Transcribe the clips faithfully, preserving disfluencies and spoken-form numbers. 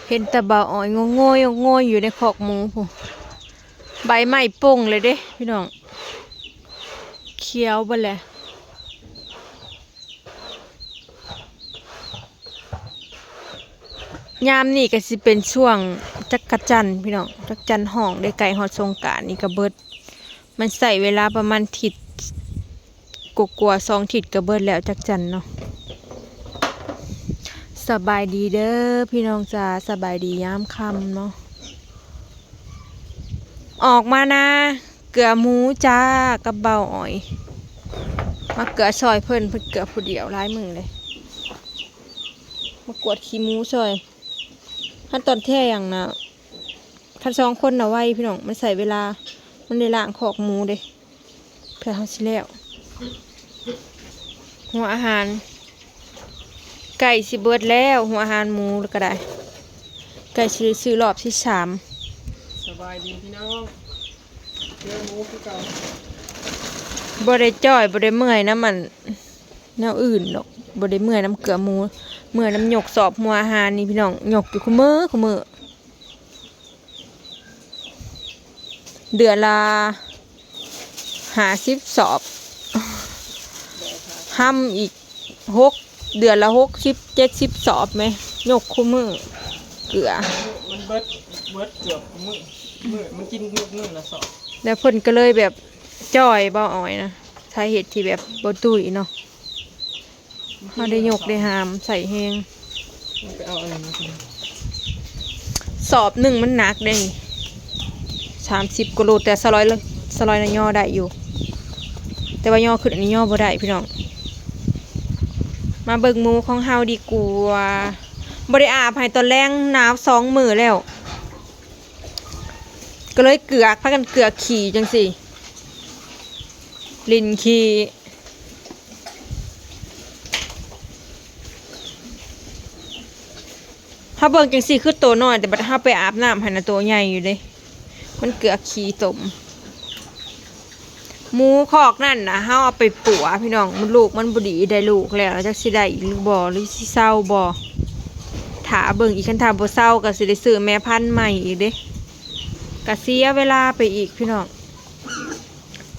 เห็นแต่บ่าวอ้อยงอยๆงอยๆอยู่ในคอกหมูพู้น ใบไม้ป่งเลยเด้พี่น้อง เขียวเบิดแหละ ยามนี้ก็สิเป็นช่วงจักจั่นพี่น้อง จักจั่นฮ้อง ได้ใกล้ฮอดสงกรานต์นี่ก็เบิด มันใช้เวลาประมาณอาทิตย์กว่าๆ สองอาทิตย์ก็เบิดแล้วจักจั่นเนาะ สบายดีเด้อพี่น้องจ้า สบายดียามค่ำเนาะ ออกมานา เกือหมูจ้า กับบ่าวอ้อย มาเกือซอยเพิ่น เพิ่นเกือผู้เดียวหลายมื้อเลย มากวาดขี้หมูซอย คันตอนแท้งนะ คันสองคนน่ะไวพี่น้อง มันใช้เวลา มันได้ล้างคอกหมูเด้ เพื่อเฮาสิแล้ว หัวอาหาร ใกล้สิเบิดแล้ว หัวอาหารหมูแล้วก็ได้ ใกล้สิได้ซื้อรอบที่สาม สบายดีพี่น้อง เจอหมูคือเก่า บ่ได้จ่อย บ่ได้เมื่อยนำมัน แนวอื่นดอก บ่ได้เมื่อยนำเกือหมู เมื่อยนำยกสอบหัวอาหารนี่พี่น้อง ยกอยู่คุมื้อคุมื้อ เดือนละห้าสิบสอบ ห้ำอีกหก เดือนละหกสิบ เจ็ดสิบสอบแหม ยกคุมื้อ เกือ มันเบิด เบิดเกือบมื้อ มื้อ มันกินมื้อ มื้อละสอบ แล้วเพิ่นก็เลยแบบจ่อยบ่อ้อยนะ สาเหตุที่แบบบ่ตุ้ยเนาะ เฮาได้ยกได้หามใส่แฮง มันไปเอาอะไรมากิน สอบหนึ่งมันหนักเด้นี่ สามสิบกว่าโล แต่สลอยละ สลอยละย่อได้อยู่ แต่ว่าย่อขึ้นอันนี้ย่อบ่ได้พี่น้อง มาเบิ่งหมูของเฮาดีกว่า บ่ได้อาบให้ตอนแลง หนาวสองมื้อแล้ว ก็เลยเกือก พากันเกือกขี้จั่งซี้ หลิ้นขี้ เฮาเบิ่งจั่งซี้คือโตน้อย แต่บัดเฮาไปอาบน้ำให้นะโตใหญ่อยู่เด้ มันเกือกขี้ตม หมูคอกนั่นนะ เฮาเอาไปปัวพี่น้อง มันลูกมันบ่ดี ได้ลูกแล้ว จักสิได้อีกหรือบ่ หรือสิเซาบ่ ถ้าเบิ่งอีก คันถ้าบ่เซาก็สิได้ซื้อแม่พันธุ์ใหม่อีกเด้ ก็เสียเวลาไปอีกพี่น้อง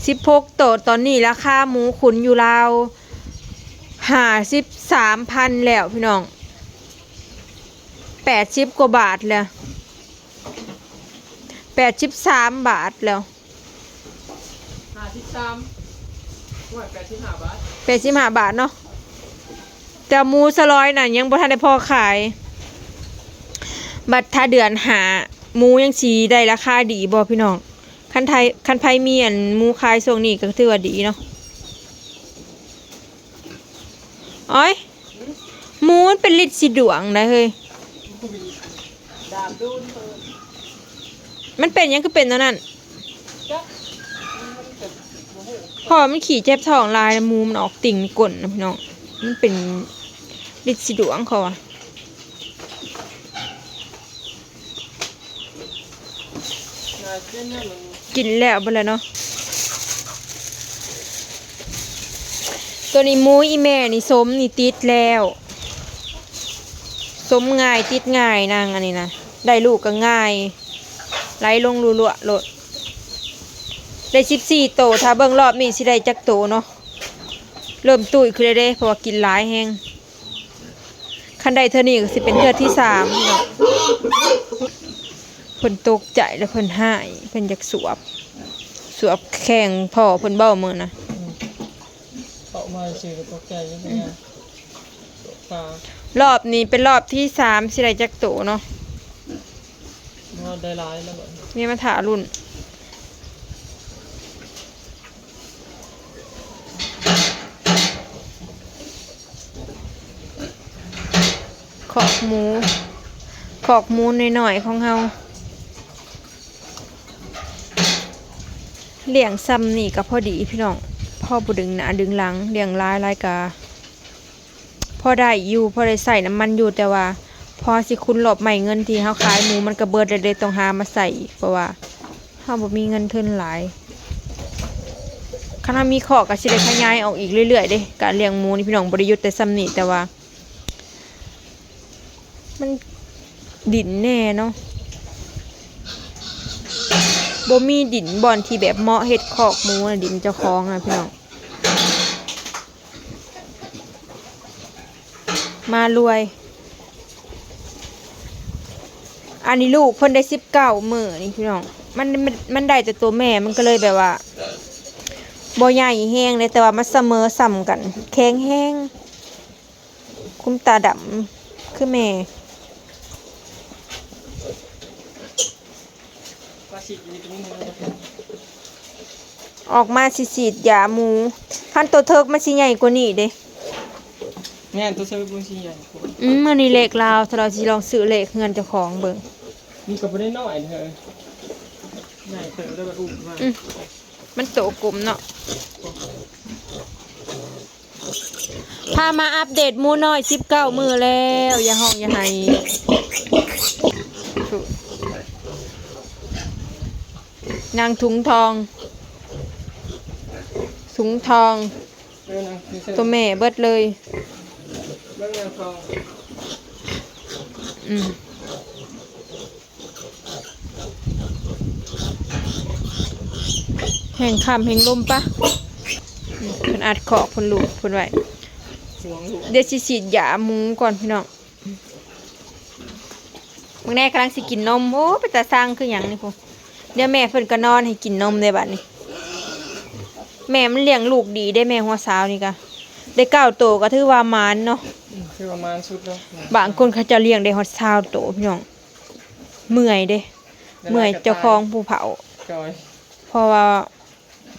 สิบหกโต ตอนนี้ราคาหมูขุนอยู่ลาว ห้าสิบสามพันแล้วพี่น้อง แปดสิบกว่าบาทแล้ว แปดสิบสามบาทแล้ว ห้าสิบสาม โอ้ย แปดสิบห้าบาท แปดสิบห้าบาทเนาะ แต่หมูสลอยน่ะยังบ่ทันได้พอขาย บัดถ้าเดือนห้า หมูยังสิได้ราคาดีบ่พี่น้อง คันไทย คันไผมีอันหมูขายช่วงนี้ก็ถือว่าดีเนาะ โอ้ย หมูมันเป็นลิดสีดวงนะเฮ้ย ดามดูนเพิ่น มันเป็นหยังคือเป็นแนวนั้น จัก มันก็บ่ฮู้ เพราะว่ามันขี้เจ็บท้องหลาย หมูมันออกติ่งในก้นนะพี่น้อง มันเป็นลิดสีดวงเขาอะ กินแล้วเบิดแล้วเนาะ ตัวนี้หมูอีแม่นี่สมนี่ติดแล้ว สมง่ายติดง่ายนางอันนี้นะ ได้ลูกก็ง่าย ไหลลงรัวๆโลด ได้สิบสี่โต ถ้าเบิ่งรอบนี้สิได้จักโตเนาะ เริ่มตุ้ยขึ้นแล้วเด้ เพราะว่ากินหลายแฮง คันได้เทื่อนี้ก็สิเป็นเทื่อที่สามเนาะ เพิ่นตกใจแล้วเพิ่นฮ้าย เพิ่นอยากสวบ สวบแข้งพ่อเพิ่นเบ้ามื้อนะ อืม เขามาซื่อก็ตกใจอยู่เหมือนกัน อืม ตกตา รอบนี้เป็นรอบที่สาม สิได้จักโตเนาะ ว่าได้หลายแล้วบัดนี้ นี่มาถ่ารุ่น คอกหมู คอกหมูน้อยๆของเฮา เลี้ยงส่ำนี่ก็พอดีพี่น้อง พอบ่ดึงหน้าดึงหลัง เลี้ยงหลายๆก็พอได้อยู่ พอได้ใช้น้ำมันอยู่ แต่ว่าพอสิขุนรอบใหม่ เงินที่เฮาขายหมูมันก็เบิดแล้วเด้ ต้องหามาใส่อีก เพราะว่าเฮาบ่มีเงินทุนหลาย คันเฮามีคอกก็สิได้ขยายออกอีกเรื่อยๆเด้ การเลี้ยงหมูนี่พี่น้อง บ่ได้หยุดแต่ส่ำนี้ แต่ว่า มัน ดินแน่เนาะ บ่มีดินบ่อนที่แบบเหมาะเฮ็ดคอกหมูนะ ดินเจ้าของนะพี่น้อง มารวย อันนี้ลูกเพิ่นได้สิบเก้ามื้อนี่พี่น้อง มัน มัน มันได้แต่ตัวแม่ มันก็เลยแบบว่า บ่ใหญ่แฮงเลย แต่ว่ามันเสมอส่ำกัน แข็งแฮง คุ้มตาดำ คือแม่ ออกมาสิฉีดยาหมู คันตัวเถิกมันสิใหญ่กว่านี้เด้ แม่น ตัวเถิกมันสิใหญ่กว่า อืม มื้อนี้เลขลาว ถ้าเราสิลองซื้อเลขเฮือนเจ้าของเบิ่ง มันก็บ่ได้น้อยเด้อ ใหญ่เติบได้บัดอุ้มมา อืม มันโตกลมเนาะ พามาอัปเดตหมูน้อยสิบเก้ามื้อแล้ว อย่าฮ้องอย่าไห้ นางถุงทอง ถุงทอง เออนะ ตัวแม่เบิดเลย เบิ่งนางทอง อืม แฮงค่ำแฮงลมปะ อืม เพิ่นอัดคอกเพิ่นลูกเพิ่นไว้ ห่วงลูก เดี๋ยวสิฉีดยาหมูก่อนพี่น้อง มื้อแรกกำลังสิกินนม โอ้ เป็นตาสั่งคือหยังนี่พุ้น เดี๋ยวแม่เพิ่นก็นอนให้กินนมได้บัดนี้ แม่มันเลี้ยงลูกดีได้ แม่หัวสาวนี่กะ ได้เก้าโตก็ถือว่าหมานเนาะ อืม ถือว่าหมานสุดแล้ว บางคนเขาเจ้าเลี้ยงได้ฮอดซาวโตพี่น้อง เมื่อยเด้ เมื่อยเจ้าของผู้เผา จอย เพราะว่า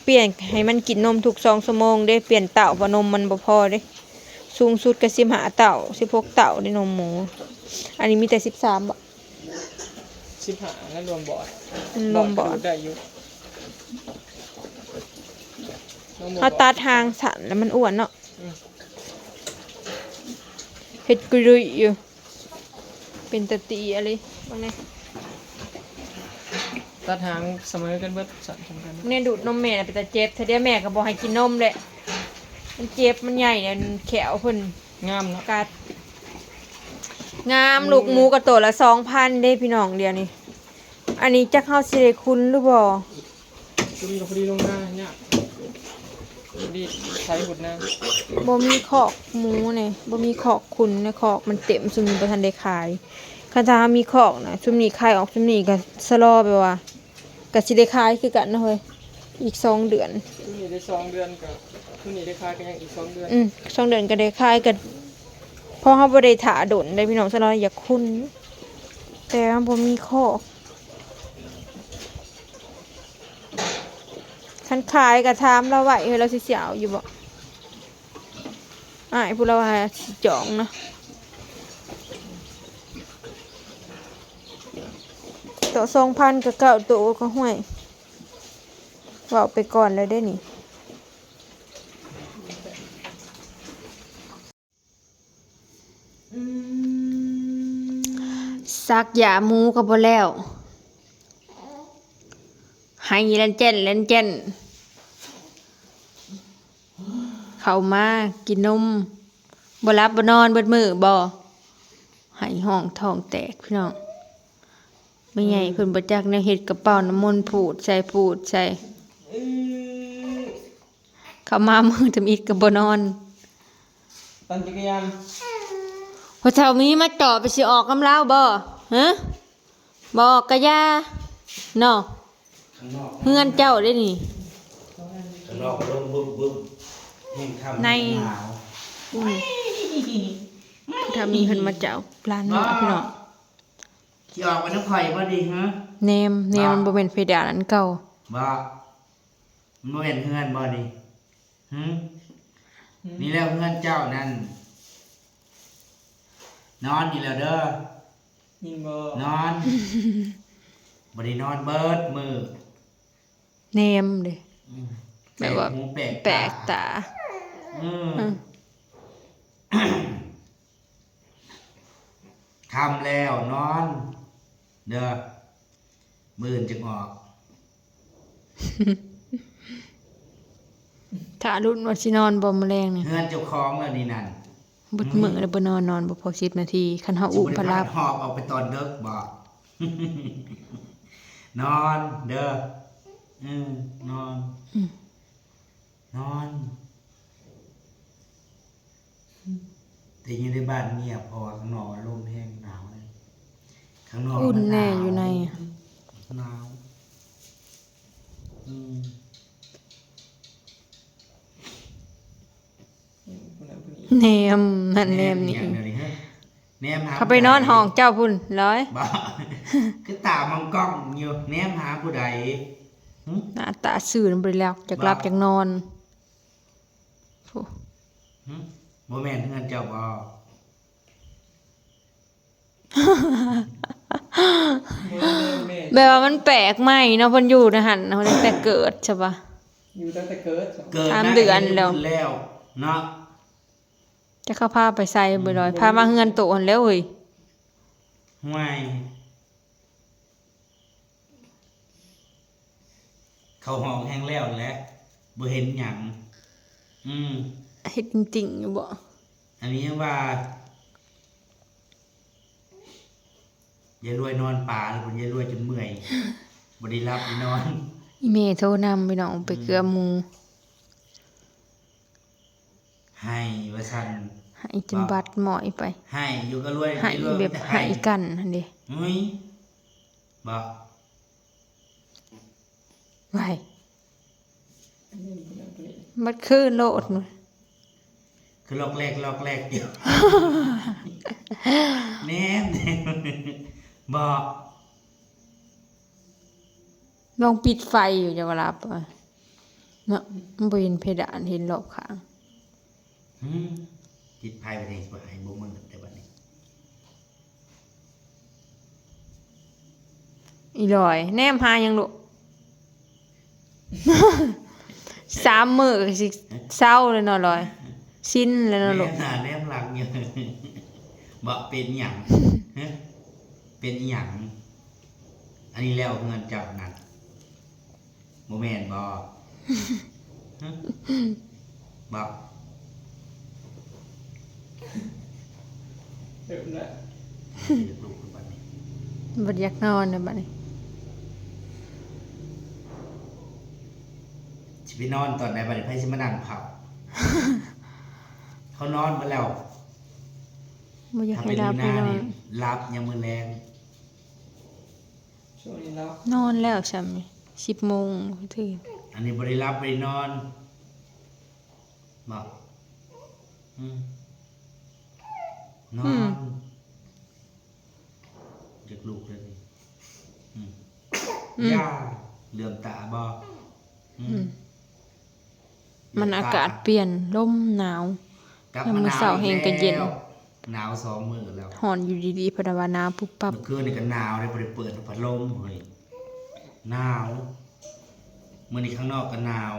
เปลี่ยนให้มันกินนมทุกสองชั่วโมงเด้ เปลี่ยนเต้า เพราะนมมันบ่พอเด้ สูงสุดก็สิบห้าเต้า สิบหกเต้าเด้นมหมู อันนี้มีแต่สิบสามบ่ สิบห้า แล้วรวมบอด อืม รวมบอด บอดก็ดูดได้อยู่ นมหมู เขาตัดหางสั้นแล้วมันอ้วนเนาะ อืม เฮ็ดกุยลุยอยู่ เป็นตาตีอะไรบ้างเนี่ย ตัดหางเสมอกันเบิด สั้นเท่ากัน เนี่ยดูดนมแม่น่ะเป็นตาเจ็บ ถ้าเดี๋ยวแม่ก็บอกให้กินนมแหละ มันเจ็บ มันใหญ่เนี่ย แขวเพิ่น งามเนาะ กัด งาม ลูกหมูก็โตละสองพันเด้พี่น้อง เดี๋ยวนี้ อันนี้จักเฮาสิได้คุณหรือบ่ คุณก็พอดีลงหน้ายาก พอดีใช้หุดหน้า บ่มีคอกหมูเนี่ย บ่มีคอกคุณเนี่ย คอกมันเต็ม ซุมนี้บ่ทันได้ขาย คันถ้ามีคอกนะ ซุมนี้ขายออก ซุมนี้ก็สะลอแบบว่า ก็สิได้ขายคือกันนะเฮ้ย อีกสองเดือน ซุมนี้ได้สองเดือนก็ ซุมนี้ได้ขายก็ยังอีกสองเดือน อืม สองเดือนก็ได้ขายก็ เพราะเฮาบ่ได้ถ่าโดนได้พี่น้อง สะลออยากคุณ แต่เฮาบ่มีคอก คันขายก็ถามเราไว้ เฮ้ย เราสิสิเอาอยู่บ่ อ้ายผู้เราว่าสิจองเนาะ ต่อสองพันกับเก้าโตก็ห้วย เว้าไปก่อนแล้วเด้นี่ สักยาหมูก็บ่แล้ว ไห้แล่นแจ้นแล่นแจ้น เข้ามากินนม บ่หลับบ่นอนเบิดมื้อบ่ ไห้ฮ้องท้องแตกพี่น้อง แม่ใหญ่เพิ่นบ่จักแนวเฮ็ด กระเป๋าน้ำมนต์ผูดใส่ผูดใส่ เข้ามามื้อทำอิฐก็บ่นอน ปั่นจักรยาน พ่อเฒ่ามีมาจอบไปสิออกนำลาวบ่ ฮะ บ่ออกกะยา เนาะ ข้างนอก เฮือนเจ้าเด้นี่ ข้างนอกลมบึ้มบึ้ม แห้งค่ำ ใน แห้งหนาว อืม พ่อเฒ่ามีเพิ่นมาจอบหลานน้อยพี่น้อง สิออกไปนำข่อยบ่ดี ฮะ แนม แนม บ่ มันบ่แม่นเพดานอันเก่า บ่ มันบ่แม่นเฮือนบ่นี่ หึ อืม นี่แล้วเฮือนเจ้านั่น นอนนี่แล้วเด้อ ยินบ่ นอน บ่ได้นอนเบิดมื้อ แนมเด้ อืม แบบว่า แปลกหูแปลกตา แปลกตา อืม อืม ค่ำแล้วนอน เด้อ มื้ออื่นจึงออก ถ้ารุ่นว่าสินอนบ่มื้อแลงนี่ เฮือนเจ้าของแล้วนี่นั่น เบิดมื้อแล้วบ่นอน นอนบ่พอสิบนาที คันเฮา สิ อุ้ม บ่ได้ พาหลับ พาหอบออกไปตอนเดิกบ่ นอนเด้อ อืม นอน อืม นอน แต่อยู่ในบ้านเงียบ เพราะว่าข้างนอกลมแฮง หนาวเลย ข้างนอก อุ่นแน่ มันหนาว อยู่ใน หนาว อืม แนมนั่นแนมนี่ แนมอีหยังเดี๋ยวนี้ฮะ แนมหา เขาไปนอนห้องเจ้าพุ้น ลอย บ่ คือตามองกล้องอยู่ แนมหาผู้ใด หึ หน้าตาซื่อบ่ได้หลับ อยากหลับ บ่ อยากนอน โอ้ หึ บ่แม่นเฮือนเจ้าบ่ แบบว่ามันแปลกใหม่เนาะ เพิ่นอยู่ในหั่นเนาะ ตั้งแต่เกิดใช่ปะ อยู่ตั้งแต่เกิด เกิด สามเดือนแล้ว แล้วเนาะ จะเข้าพาไปใส่บ่ลอย อืม พามาเฮือนโตหั่นแล้วเฮ้ย ห่วย เข้าห้องแฮงแล้วแหละ บ่เห็นหยัง อืม เฮ็ดจริงๆอยู่บ่ อันนี้ยังว่า ยายรวยนอนป่าแล้ว ยายรวยจนเมื่อย บ่ได้หลับได้นอน อีเมย์โทรนำพี่น้อง ไปเกือหมู่ อืม ไห้ว่าซั่น ไห้จนบัดหมอยไป ไห้อยู่ก็รวย ไห้ รวย แบบ ไห้ ไห้กันหั่นเด้ อุ๊ย บ่ ไว้ บัดคืนโลด คือลอกแรกลอกแรกอยู่ แนม บ่ ลองปิดไฟอยู่จะมาหลับอะ เนาะ มันบ่เห็นเพดาน เห็นรอบข้าง หืม ปิดไฟไปเลย บ่ให้บ่มืดแต่บัดนี้ อีหลอย แนมหาหยังลูก สามมื้อก็สิเซาแล้วเนาะหลอย ชินแล้วเนาะลูก แนมหน้าแนมหลังอยู่ บ่เป็นหยัง ฮะ เป็นหยัง อันนี้แล้วเฮือนเจ้านั่น บ่แม่นบ่ ฮะ บ่ เริ่มแล้ว ลูกขึ้นบัดนี้ บ่อยากนอนแล้วบัดนี้ สิไปนอนตอนใดบัดนี้ ไผสิมานั่งเฝ้า เขานอนหมดแล้ว บ่อยากให้หลับ ถ้าเป็นมื้อหน้า ให้นอน นี่ หลับยามมื้อแลง ช่วงนี้หลับ นอนแล้วซ้ำนี่ สิบโมงตื่น อันนี้บ่ได้หลับบ่ได้นอน บ่ อืม นอน อืม อยากลุกเลยนี่ อืม อืม ย่า เหลื่อมตาบ่ อืม อืม มันอากาศเปลี่ยน ลมหนาว กลับมา ยามมื้อเช้าแฮงก็เย็น หนาวอีกแล้ว หนาวสองมื้อแล้ว ฮ้อนอยู่ดีๆ เพิ่นว่าหนาวปุ๊บปั๊บ เมื่อคืนนี่ก็หนาวเลย บ่ได้เปิดพัดลมเฮ้ย หนาว มื้อนี้ข้างนอกก็หนาว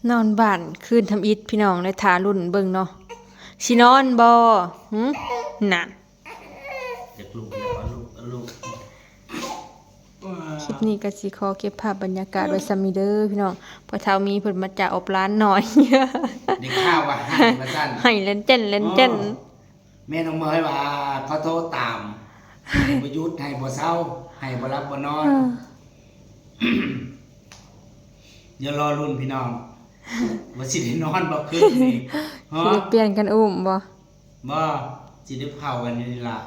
นอนบ้านคืนทำอิฐพี่น้อง และท่าลุ้นเบิ่งเนาะ สินอนบ่ หึ นั่น อยากลุกแล้ว เอาลุก เอาลุก คลิปนี้ก็สิขอเก็บภาพบรรยากาศไว้ส่ำนี้เด้อพี่น้อง พ่อเฒ่ามีเพิ่นมาจากอบหลานน้อย ได้ข่าวว่าไห้ว่าซั่น ไห้เล่นเจ้นเล่นเจ้น อ๋อ แม่น้องเมยว่าเขาโทรตาม ให้บ่หยุด ให้บ่เซา ให้บ่หลับบ่นอน เออ เดี๋ยวรอลุ้นพี่น้อง ว่าสิได้นอนบ่คืนนี้ ฮะ สิได้เปลี่ยนกันอุ้มบ่ บ่ สิได้เผากันอยู่นี่ล่ะ